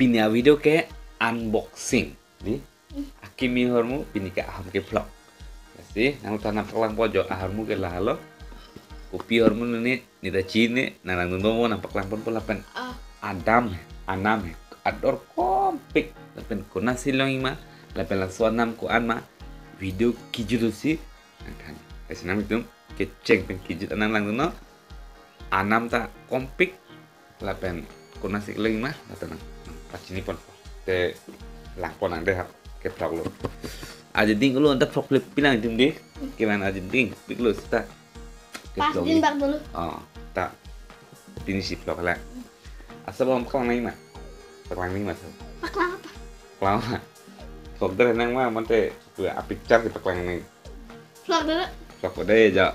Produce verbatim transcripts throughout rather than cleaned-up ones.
Pini a-video ke unboxing. Di? Akimi ahormu, pini ke ahom ke vlog. Lasi, nangtum ta nangpaklangpo jo ahormu ke lahelo. Kopi ahormu neli, neta chini, nang nangdunbom nangpaklangponpo lapen. Ah. Adam he, anam he, ador kompik, lapen konatsi longji ma, lapen laso anam ko-an ma, video kejut si, nangthan. Lasi nangtum, kecheng pen kejut an nangdunnon, anam ta kompik, lapen konatsi longji ma, lapen nang, nangpachiniponpo. Te langpon nang dei ha, ke vlog lo. Ajeding ulo anta vlog le pilang jum di, kevan ajeding, pik lo seta. Ke vlog din le. Bak dulu. Oh, ta. Pini si vlog la. Asap om paklang nangji ma. Paklang nangji ma asap. Paklang apa? Paklang ma. Vlog dei nang ma, mante, pu a-picture si paklang nang. Vlog dulu. Vlog dei jo.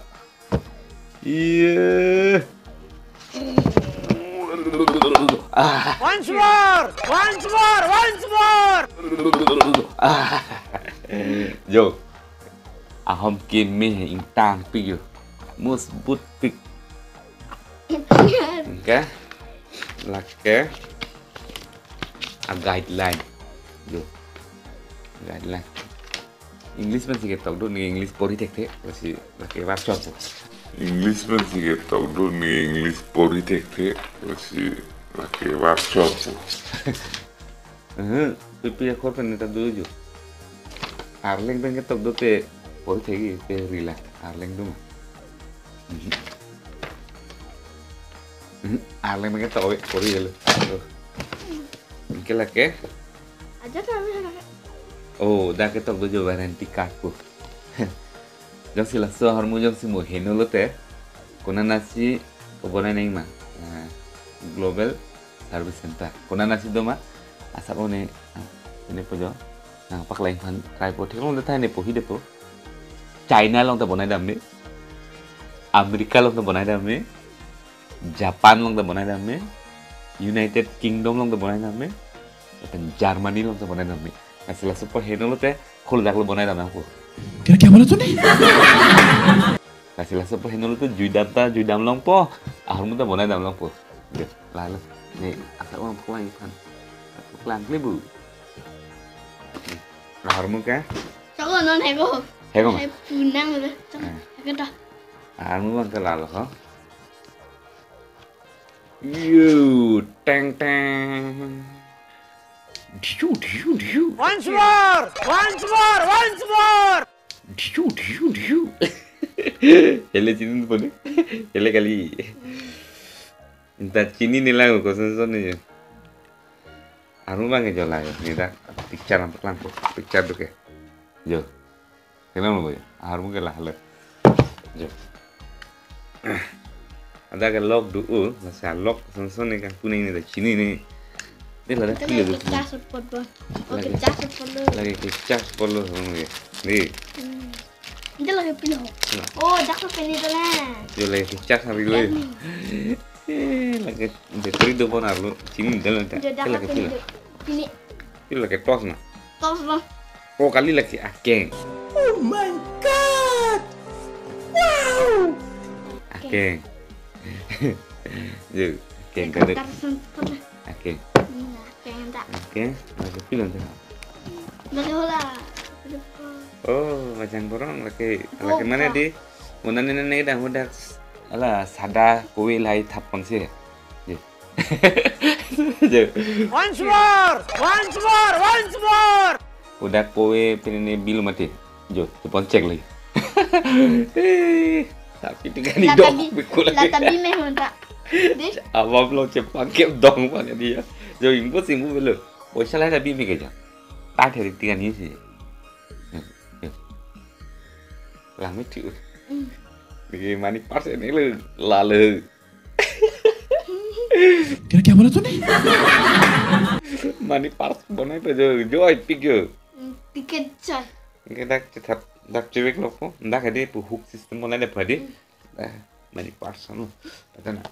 Iya. Ah. Once more! Once more! Once more! Ah. Jo. Ahom keme he ingtangpik jo. Musbutpik. Okay. Lake a-guideline. Jo. Guideline. English pensi ketok do, neli English pori thekthe, lasi lake workshop po. English pensi ketok do, neli English pori thekthe, lasi lake workshop po. Eh, pipi akhor pen neta do jo. Arleng pen ketok do te pori thekji te rila. Arleng do ma. Mhm. Mhm. Arleng pen ketok ave pori lo. Oh. Anke lake. Aja kami anak. Oh, dak ketok do jo warranty card ko. Jongsi laso ahormu jongsi mo heno lote. Konatsi kebonai nangji ma. Nah, Global Service Center. Konatsi do ma. Asap one, ah, nepo jo. Nangpaklangphan try po. Theklong de thai nepo hi depo. China along ta bonai dam me. America along ta bonai dam me. Japan along ta bonai dam me. United Kingdom along ta bonai dam me. Lapen Germany along ta bonai dam me. Lasi laso apor heno lote, holadak lo bonai dam nangpo. Kira kya bola tune? Lasi laso apor heno lote, juidam ta, juidam longpo. Ahormu ta bonai dam longpo. Deh, lahelo. Neli, asap om paklang iphan. Paklang kle bu. Ahormu ke? Choklo non heko. Heko ma? Hai punang lo. Chok. Eh. Heko ta. Ahormu abang ke lahelo ho. Yo, teng teng. Diu, diu, diu. Once more! Once more! Once more! Diu, diu, diu. Hele chinine pon. Hele kali. Neta chinine lang koson son ne. Ahormu abang ke jo la jo. Neta picture nangpaklangpo. Picture do ke. Jo. Kenal mo jo. Ahormu ke lahelo. Jo. Ada ke lock do o, masa lock son son ne kangpu neta chinine. Dei ladak. Ita pilo lagi do. Kecas apot bo. Oh, lagi. Kecas apot lo. Lagi kecas apot lo, ahormu ke. Dei. Hmm. Ita lagi pilo. Nah. Oh, dak lo pini to na. Jo lagi kecas hari lo. Dak ni. Eh, lake battery do bon arlo, chini dal ta. Jo, dak lake pini. Pini. Pini lake torch na. Torch lo. Oh, kali lake akeng. Oh my God! Wow! Akeng. Jo, akeng kali. Akeng. Hmm, akeng ta. Akeng, lake pilo ta. Lake hola. Oh, bajang borong lake, oh, lake mana ta. Di? Mona nene ne dah hodak. Ala sada kowe lahai thap ponsi. Jo. Jo. Once more! Once more! Once more! Hodak kowe pini ne bill mati. Jo, tepon cek lagi. Eh, tapi tiga ni la dok tabi, bikul la lagi. Tabi me honta. Dei. Abang lo cepang ke dong pakai dia. Jo, impossible lo. Poisa lahai tabi me ke ja. Tak hari tiga ni si. Lang me thu. Hmm. Bagi money purse ne le lahelo. Kira kya bola tune? Money purse bonai pa jo, jo ai pik jo. Hmm, ticket chai. Ke dak chethap, dak chevek lo po. Dak ade pu hook system bonai le pa di. Hmm. Ah, money purse ano. Pata na.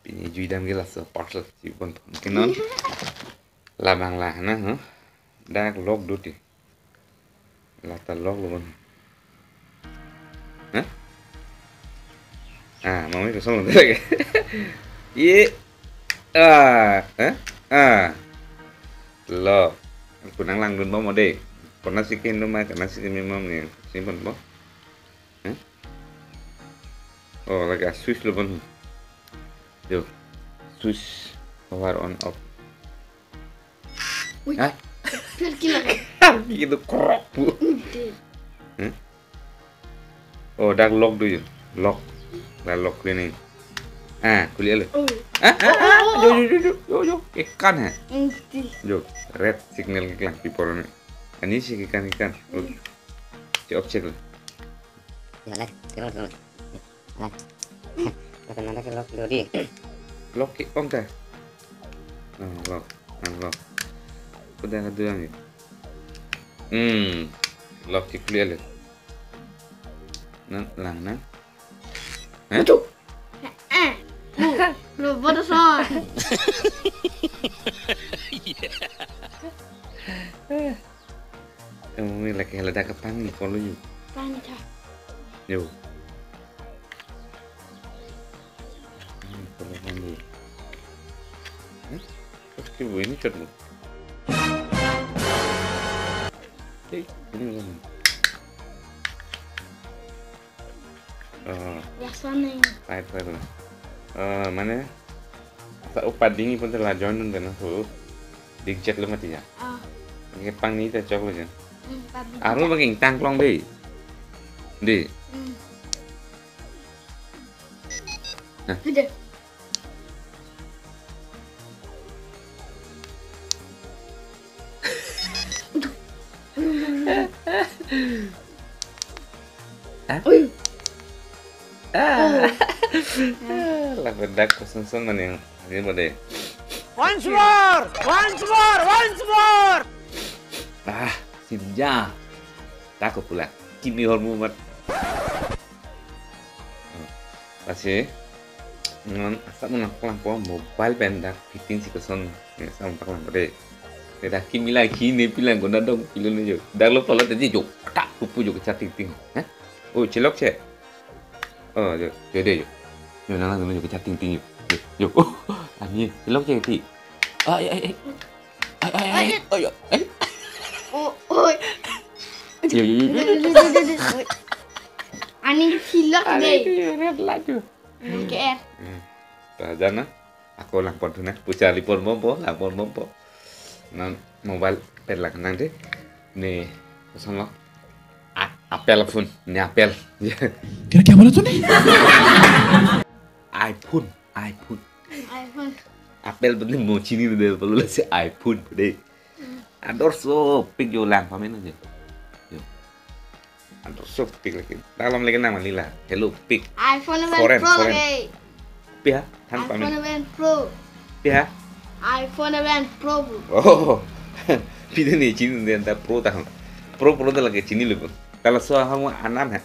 Pini juidam ke laso purse si bon. Ke non. Labang la na, ha? Dak lock do te. La ta lock lo bon. Hah? Ah, mami kosong lo lagi. Ye. Ah, hah? Ah. Lo. Ako nanglangdunbom mo dei. Konatsi kehingno ma, konatsi keme ma ne. Sini ponbom. Hah? Oh, lake switch lo pon. Yo. Switch power on off. Uy. Hah? Pergi lagi. Pergi itu krok bu. Ente. Hah? Oh, dak lock do yo. Lock. Dak lock ini. Ah, khuli lo. Oh. Ah, ah, ah. Oh, oh, oh. Yo, yo, yo, yo, yo, yo. Kekan ha. Ente. Yo, red signal keklang pi apor ne. Anisi kekan, kekan. Oh. Hmm. Check, check lo. Ya, lah. Terus, terus. Lah. Maka nanda ke lock do dei. Lock ke on ta. Ah, lock. Ah, lock. Udah kedua ni. Hmm. Lock ke clear le. Nang, lang nang. Hah? Betul. Eh, eh. Bu, bu, bu, bu, son. Kamu ni lagi haladak ke pangni polo yo. Pangni ta. Yo. Hmm, polo pangni. Hmm? Terus ke bu ini cot bu. Eh, ini bu. Oh. Biasa nih. Baik, baik, baik. Eh, mana? Sa upat dingin pon telah join nun dana hu. Dik cek lo mati ya. Ah. Nge pangni ta chok lo jan. Hmm, pangni. Arun ta. Bagi tangklong be. Di. Hmm. Hah? Sudah. Hah? Uy. Ah. Oh. Ah, lapu dak kosonson maning. Ini mau deh. Once more! Once more! Once more! Ah, sinja. Tako pula. Kimi hormu mat. Lasi, non asa mo nangpaklangpo mobile pen dak fitting si koson, eh, asa mo paklangpo dei. Dei dak kimi la khi ne pilang ko nadong pilo ne jo. Dak lo polo tadi jo. Tak pupu jo kechatting ting. Hah? Oh, chelok che. Oh, jo, jo dei jo. Jo nanglang jo kechatting ting jo. Jo, jo. Oh, ani chelok che ti. Ai, ai, ai. Ai, ai, ai. Ai, ai. Oh, oi. Yo, yo, yo, yo, yo, yo, yo, yo. Ani hilak. Ani dei. Itu yo, red laju. Oke, eh. Hmm. Ta jan na. Ako langpon thu na. Pucha lipon bompo, langpon bompo. Nang mobile pen lang nang dei. Ni, koson lo. A-, Apple phone, ni Apple. Kira kya bola tune? iPhone, iPhone. iPhone. Apple beli mo chini de, perlu si iPhone dei. Hmm. Ador sopik jo lang pamen aja. Jo. Ador sopik lagi. Dalam lagi nama lila. Hello pik. iPhone eleven Foreign, Pro foreign. Lagi. Pia, than pamen. iPhone eleven Pro. Pia? iPhone eleven Pro, bro. Oh. Pide ni chini de anta Pro ta. Pro, Pro ta lagi chini lo. Kalau so hamo anam hai.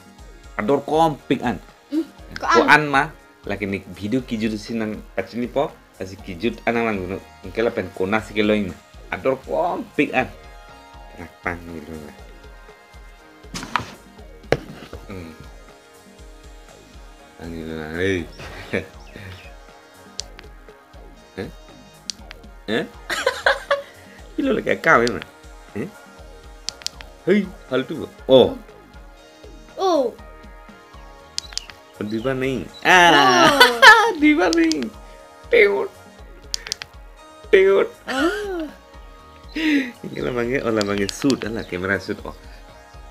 Ador kompik an. Hmm, ko ko an. An ma, lagi ni video kijut si nangpachinipo, lasi kijut an nanglang dun. Engke lapen konatsi keloin. Ador kompik an. Kenapa ni lo? Hmm. Ani lo na, hei. Eh? Eh? Pilo lagi akam ya, ma? Eh? Hei, hal tu. Oh. Oh. Diba ning. Ah. Oh. Diba ning. Tiut. Tiut. Ah. Ini la mangke, oh la mangke shoot, ala camera shoot, oh.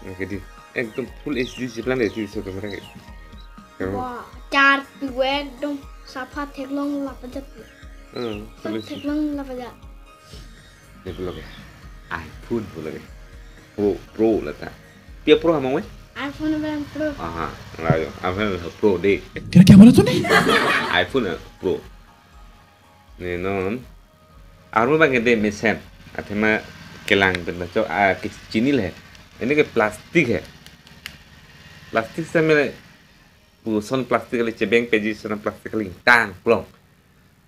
Oke di. Ekdom full H D si plan dei, so camera ke. Wah, char tu ekdom sapha theklong lapajat. Hmm, sapha theklong lapajat. Ini pulo ke. iPhone pulo ke. Pro, Pro lata. Pia Pro hamong we? iPhone eleven Pro. Aha, ayo. iPhone Pro dei. Kira kya bola tune? iPhone Pro. Ne non. Armu bang dei mesen. Athema kelang pen cho, ah, ke chini le. Ini ke plastik hai. Plastik si me puson plastik kali chebeng peji, son plastik kali tangklong.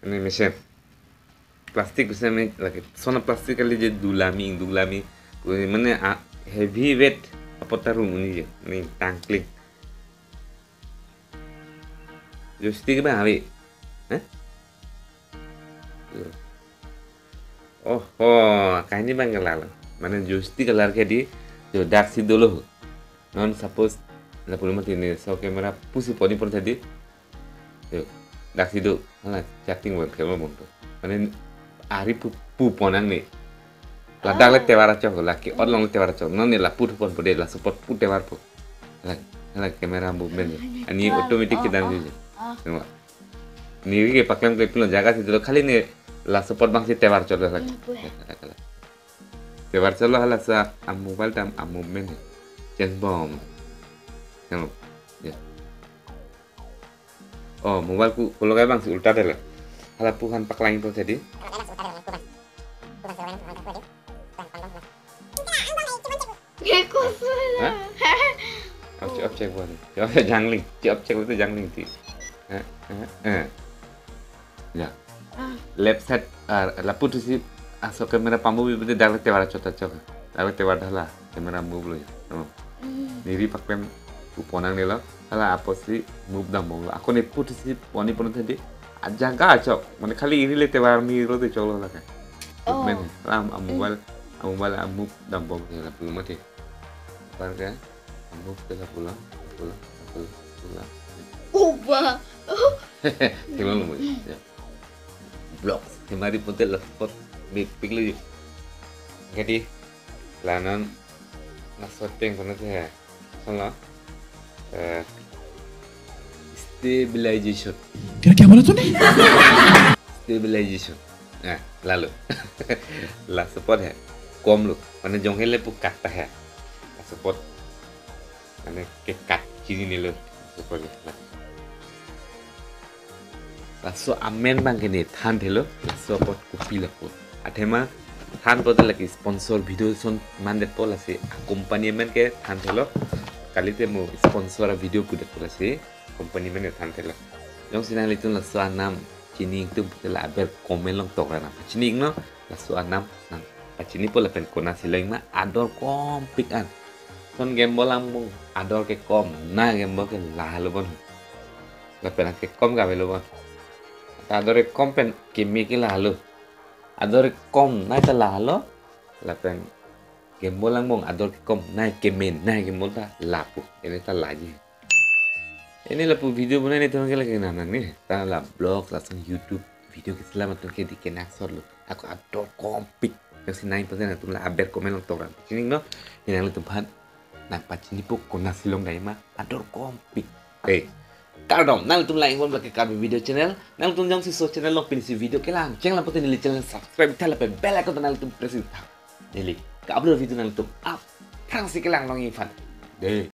Ini mesen. Plastik bisa me lagi son plastik kali je dulami, dulami. Mane, ah, heavy weight apot ta rum ini je. Ini tangkling. Joystick ba ave. Eh? Oh, oh, kahini abang ke lalo. Mane joystick ke lar ke di, jo daksi dolo. Non suppose lapu lo mati ne, so camera pusi pon-i pon tadi. Jo, daksi do, hala chatting bang film bang to. Mane ari pu, pu pon nangne. Ladak le Ah. Tebar achok, lake ot along le tebar achok. Non ne lapu thu ponpo de, laso apot pu tebarpo. Hala, hala camera movement. Ani Ah, automatic ah, kedam ah, ji. Ah. Tengok. Neli ke paklem ke pulo jagasi dolo, khali ne laso apot abangsi tebar chotlo hala. Hmm, pu he. Ya, hala, hala. Tebar chotlo hala sa a mobile ta a movement he. Change bom. Tengok. Ya. Oh, mobile ku, ku logai abangsi ulta delo. Hala pu aphan paklang-i pon tadi. Ye, kosong Hah? Off check, off check bom. Ya, jangling. Ci off check itu jangling ti. Eh, eh, eh. Ya. Ah. Left side, ah, lapu thusi, ah, so camera pamove pu te dak le tebar chot achok. Dak le tebar hala, camera move lo ya. Oh. Hmm. Neli paklem pu pon nangnelo, hala apotsi move dam bomlo. Ako ne pu thusi pon-i pon tadi, ajaga achok. Mane khali iri le tebar mi lo te choklo lake. Oh. Movement he. Hala a mobile, Hmm. a mobile a move dam bom he lapu lo mati. Par ke, a move ke lapu lo, lapu lo, lapu lo, lapu lo. Oh, ba. Tinggal lo mo. Ya. Vlog. Hemari pun te laso apot mepik lo. Jadi, la non laso ateng kono te he. Solo. Eh, stabilization. तेरा क्या बोला तूने? Stabilization. Eh, lalo. Laso apot he. Kom lo. Mane jong hele pu kat ta he. Laso apot. Mane ke kat chinine lo. Laso apot he. Laso amen abang ke ne than thelo, laso apot kopi lapu. Athema than pote lake sponsor video ason mandetpo, lasi a company amen ke than thelo. Kalite mo sponsor a video pudetpo, lasi company amen ke than thelo. Jongsi nanglitum laso anam chini ingtung pote la aber comment along tokra nangpachini iknon, laso anam nangpachinipo lapen konatsi lo ma ador kompik an. Son game bolang bong ador kekom, na game bol ke lahelo bon. Lapen kekom ke avelo bon. Ta ador kekom pen keme ke lahelo. Ador kekom nai ta lahelo. Lapen game bolang bong ador kekom nai keme nai game bol ta lapu. Ini ta laji. Ini lapu video bonai netum ke lake nang nangne. Ta la vlog lason YouTube video keselam atum ke di kenangsot lo. Ako ador kompik. Jongsi nangpajir atum la aber comment along tokra nangpachini iknon. Nanglitum aphan nangpachinipo konatsi longdai ma ador kompik. Eh, kardom, nanglitum la ingbom lake Karbi Video Channel. Nanglitum jongsi laso channel along pensi video kelang chenglang pote neli channel subscribe tha lapen bell icon ta nanglitum press tha. Neli ka-upload video nanglitum aphrangsi kelang longji aphan. Dei.